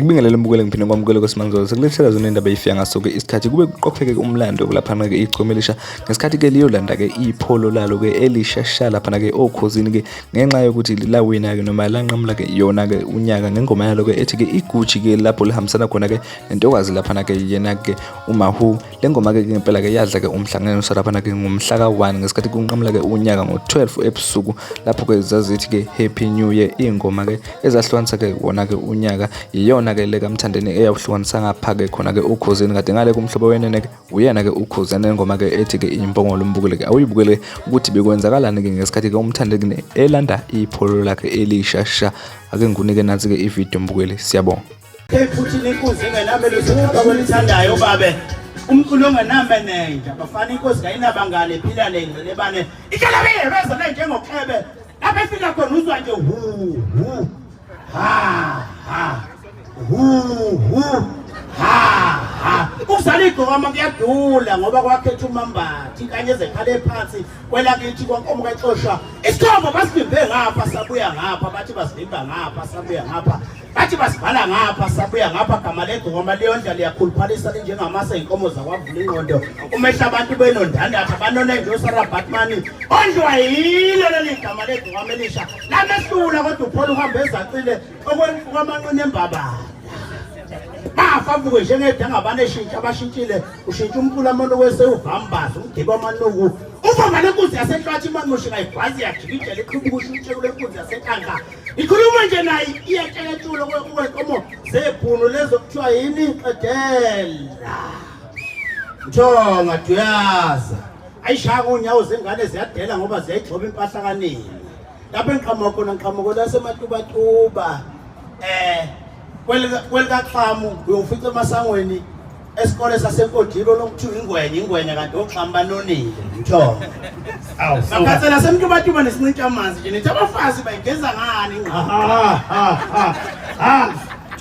Ngikubingelele mbukele ngiphinde kwamukele kwesimangalo sekulethela zona indaba ifika ngaso ke isikhathi kube kuqopheke umlando laphana ke igcome elisha ngesikhathi ke liyolanda ke ipholo lalo ke elisha sha laphana ke okhozini ke ngenxa yokuthi lawina ke noma lanqamula ke yona ke unyaka ngengoma yalo ke ethi ke igucci ke lapho lihambisana khona ke nentokazi laphana ke yena ke uMahu. Le ngoma ke ngempela ke yadla ke umhlangano laphana ke ngomhla ka-1 ngesikhathi kunqamula ke unyaka ngo-12 ebusuku, lapho ke zazithi ke Happy New Year. Iy'ngoma ke ezahlukanisa ke wona ke unyaka iyona ke le kaMthandeni eyawuhlukanisa ngapha ke khona ke uKhozini, kade ngale kuMhlobo Wenene ke uyena ke uKhozini nengoma ke ethi ke Impongolo. Umbukele ke awuyibukele ukuthi bekwenzakalani ke ngesikhathi ke uMthandeni elanda ipholo lakhe elisha sha. Ake ngikunike nansi ke ividiyo mbukeli, siyabonga. Futhi nenkunzi engenamelo kwelithandayo babe umculo ongenamenenja bafana inkosi kayinabangane ephila nengcelebane ihlala beza njengoklebe lapho efika khona uzwa nje hu hu ha ha hu hu ha ha. Ukuzala igqokama kuyadula ngoba kwakhetha umambathi inkanye ezekhale phansi kwelakithi kwankomo kaxoshwa isikhombo basivimbe ngapha sabuya ngapha, bathi basivimba ngapha sabuya ngapha, bathi basivala ngapha sabuya ngapha. Gama legqokama liyondla liyakhuluphalisa linjengamasa inkomo zakwavula ingqondo umehla abantu benondandatha banone nje uSarah Batman ondliwa yilo leli gama legqokama elisha lamehlula, kodwa uphola uhambe ezacile okwamanqina embabala bafa avuke njengedangabane eshintsha abashintshile ushintsha umculo amanuku esewuvambaza umgibe amanuku uvamba lenkunzi yasenhlwathi imanushi kayigwazi yajikijela iqhubuka ushintshe kule nkunzi yasenkanka ikhuluma nje naye iyatsheketshula okwenkomo zebhunu lezo kuthiwa yini qedela Mthonga duyaza ayishaya ngonyawo zengane ziyadela ngoba ziyayigxoba impahla kaningi lapho engiqhamuka khona ngiqhamuka lasematubatuba kwelikaxamu uyofica emasangweni esikole saseNkodilo lokuthiwa ingwenya ingwenya kanti oxamu banonile Mthonga. Awu suka. Makhathela semtubatuba nesincintsha amanzi nje nithi abafazi bayigeza ngani ingqo. Ha ha ha. Ha.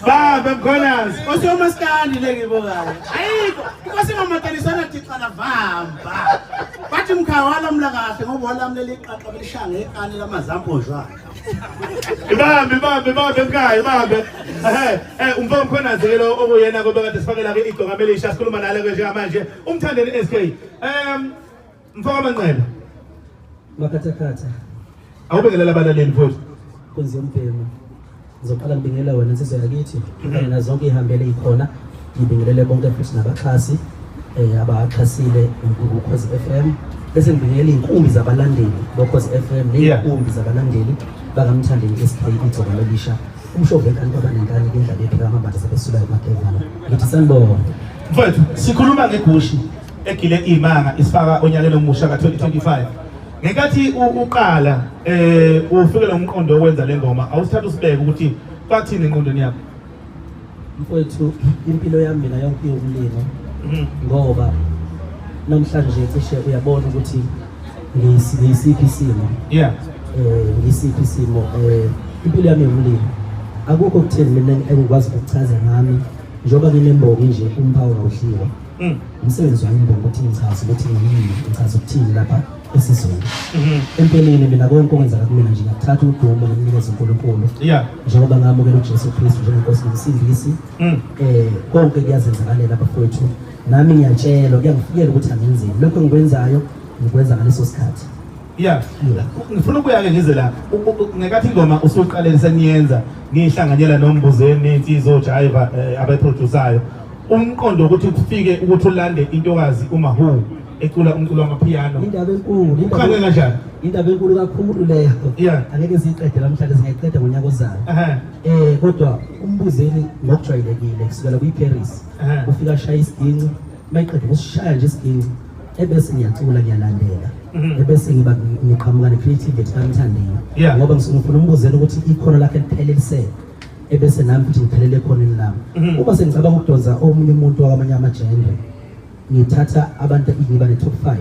Baba Mkhwanazi. Nkosi yomaskandi le ngibokayo. Ayikho, inkosi ingamatanisana thixa lavamba. Bathi mkhaya walamula kahle ngoba walamlela iqaqa belishaya ngekani lamazambozwana. Ibambe ibambe ibambe mkhaya ibambe. Eh umfo Mkhwanazi ke lo okuyena kobekade sifakela ke igqoka elisha sikhuluma nale ke njengamanje uMthandeni SK. Mfo kaManqele. Makhathakhatha. Awubingelela abalaleli mfowethu. Nkunzi yombhemu. Ngizoqala ngibingelela wena nsizwa yakithi kanye nazo zonke iy'hambeli ey'khona. Ngibingelele bonke futhi nabaxhasi abaxhasile uKhozi FM. Bese ngibingelela iy'nkumbi zabalandeli boKhozi FM ney'nkumbi zabalandeli bakaMthandeni SK igcobo elisha. Umshovu wenkani kwabanenkani kendlala ephika amambatha sebesula emagevana. Ngithi sanibona. Mfowethu sikhuluma ngegushi egile imanga isifaka onyakeni omusha ka-2025. Ngenkathi uqala ufike nomqondo wokwenza le ngoma, awusithatha usibeke ukuthi kwathini engqondweni yakho? Mfowethu, impilo yami mina yonke iwumlingo ngoba namhlanje cishe uyabona ukuthi ngiyisiphi isimo. Ngisiphi isimo, impilo yami iwumlingo. Akukho kutheni mina engikwazi ukuchaza ngami njengoba nginembongi nje umphawu awudliwa. Umsebenzi wami imbongi ukuthi ngichaze ukuthi ngiyini, ngichaze ukuthini lapha esizweni. Empeleni mina konke okwenzeka kumina nje ngiyakuthatha udumo ngimnikeze uNkulunkulu. Njengoba ngamukela uJesu Kristu njengenkosi nomsindisi. Konke kuyazenzakalela bafowethu. Nami ngiyatshelwa, kuyangifikela ukuthi angenzeni. Lokho engikwenzayo ngikwenza ngaleso sikhathi. Ngifuna ukuya ke ngize la. Ngenkathi ingoma usuqalele seniyenza nihlanganyela noMbuzeni nensizwa oJaiva abayiprodusayo. Umqondo ukuthi kufike ukuthi ulande intokazi uMahu ecula umculo wamapiano. Indaba enkulu, Uqale kanjani? Indaba enkulu kakhulu leyo. Angeke siyiqede namhlanje, singayiqeda ngonyaka ozayo. Kodwa uMbuzeni ngokujwayelekile kusukela kwi-Paris. Ufika ashaya isiginci, mayiqeda ukusishaya nje isiginci ebese ngiyacula ngiyalandela. Ebese ngiba ngiqhamuka ne-creativity kaMthandeni. Ngoba ngisuke ngifuna uMbuzeni ukuthi ikhono lakhe lipheleliseke. Ebese nami futhi ngiphelele ekhoneni lami. Uma sengicabanga ukudonsa omunye umuntu wakwamanye ama-genre, ngithatha abantu ngiba ne-top 5.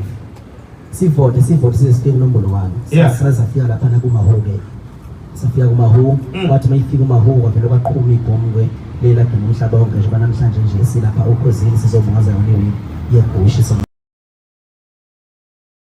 Sivote, sivote size sifike kunombolo 1. Sazafika lapha na kuMahu ke. Safika kuMahu, kwathi mayifika uMahu kwavele kwaqhuma ibhomu ke. Liye laduma umhlaba wonke njengoba namhlanje nje silapha oKhozini sizobungaza yona iwini yeGushi.